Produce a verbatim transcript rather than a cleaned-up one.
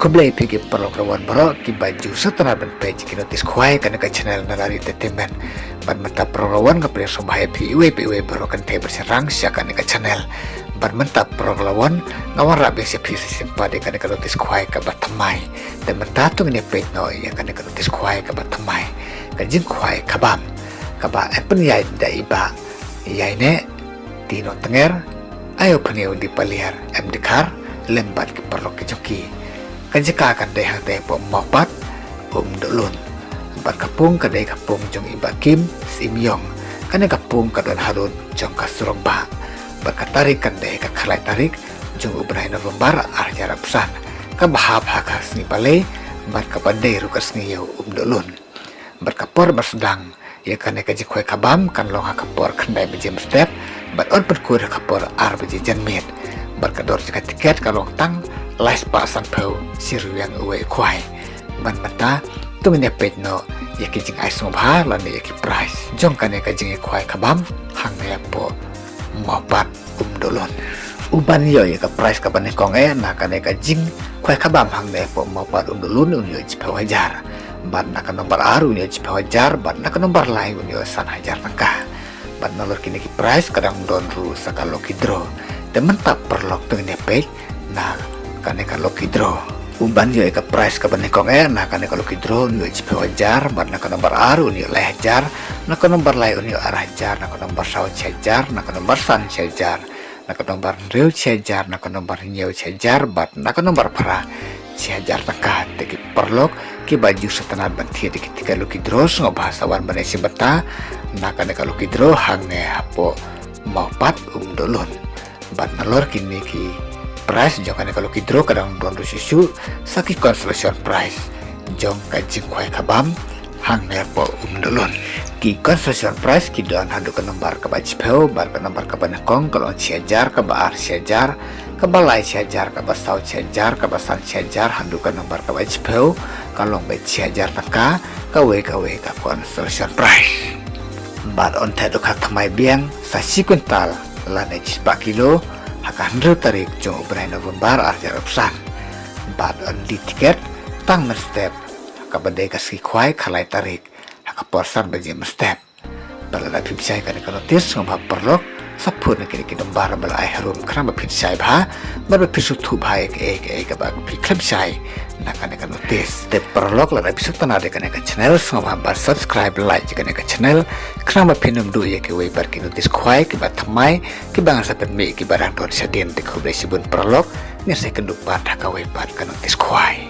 Khublei phi ki paralok rawan baroh kiba ju sngewtynnat ban peit ki notis khwai kane ka channel Nalari Entertainment. Bad mynta paralok rawan nga pdiang sngewbha ïa phi iwei pa iwei baroh kan thei bad shyrang sha kane ka channel. Bad mynta paralok rawan nga wanrah biang sha phi sa shisien pat ïa kane ka notis khwai kaba thymmai. Te mynta to ngin ïa peit noh ïa kane ka notis khwai kaba thymmai. Ka jingkhwai khabam kaba em pynïaid da i Bah Ïaineh Tino Tnger, ayo Pynïaw Dipaliar, em Dkhar, lem bad ki paralok ki jong ki. Ka jaka kan dei hangtei hapoh Mawpat Umdohlun. Bad ka pung ka dei ka pung jong i Bah Kim Syiemiong. Kane ka pung ka don harud jong ka surok bah. Bad ka tarik kan dei ka khatlai tarik jong u bnai November ar hajar arphew san, kaba hap ha ka sngi Balei bad kaba dei ruh ka sngi ïew Umdohlun. Bad ka por ban sdang ïa kane ka jingkhwai khabam kan long ha ka por khyndai baje mynstep bad yn pynkut ha ka por ar baje janmiet. Bad ka dor jong ka tiket ka long tang lai spah sanphew shi ryngwiang uwei u khwai. Bad mynta to ngin ïa peit noh ïa ki jingai sngewbha lane ïa ki prize jong kane ka jingïakhwai khabam hangne hapoh Mawpat Umdohlun. Uban ïoh ïa ka prize kaba nyngkong eh na kane ka jingkhwai khabam hangne hapoh Mawpat Umdohlun un ïoh shiphew hajar. Bad na ka nombar ar un ïoh shiphew hajar bad na ka nombar lai un ïoh san hajar tyngka. Bad nalor kine ki prize ka dang don ruh sa ka lucky draw. Te mynta paralok to ngin ïa peit na kane ka lucky draw. Uban ïoh ïa ka prize kaba nyngkong eh na kane ka lucky draw un ïoh shiphew hajar bad na ka nombar ar un ïoh lai hajar, na ka nombar lai un ïoh ar hajar, na ka nombar saw shi hajar, na ka nombar san shi hajar, na ka nombar hynriew shi hajar, na ka nombar hynñiew shi hajar bad na ka nombar phra shi hajar tyngka. Te ki paralok kiba ju sngewtynnat ban thied ïa ki tiket lucky draw sngewbha sa wan ban ïashim bynta na kane ka lucky draw hangne hapoh Mawpat Umdohlun. Bad nalor kine ki prize jong kane ka lucky draw ka dang don ruh shuh shuh sa ki consolation prize jong ka jingkhwai khabam hangne hapoh Umdohlun. Ki consolation prize ki don haduh ka nombar kaba shiphew bad ka nombar kaba nyngkong ka long shi hajar, kaba ar shi hajar, kaba lai shi hajar, kaba saw shi hajar, kaba san shi hajar, haduh ka nombar kaba shiphew ka long beit shi hajar tyngka kawei kawei ka consolation prize. Bad yn theh dohkha thymmai biang sa shi kwintal lane shispah kilo ha ka hynriew tarik jong u bnai November ar hajar arphew san. Bad yn die tiket tang mynstep kaba dei ka sngi khwai khatlai tarik ha ka por san baje mynstep. Bad lada phi bishai kane ka notis sngewbha paralok sa phone na kine ki nombar ba la ai harum khnang ba phin shai bha bad ba phin sngewthuh bha ïa kaei kaei kaba phi khlem shai na kane ka notis. Te paralok lada phi sngewtynnat ïa kane ka channel sngewbha ban subscribe, like ïa kane ka channel khnang ba phin ym duh ïa kiwei pat ki notis khwai kiba thymmai kiba ngan sa pynmih kiba dang don shadien. Te khublei shibun paralok, ngin sa ïakynduh pat ha kawei pat ka notis khwai.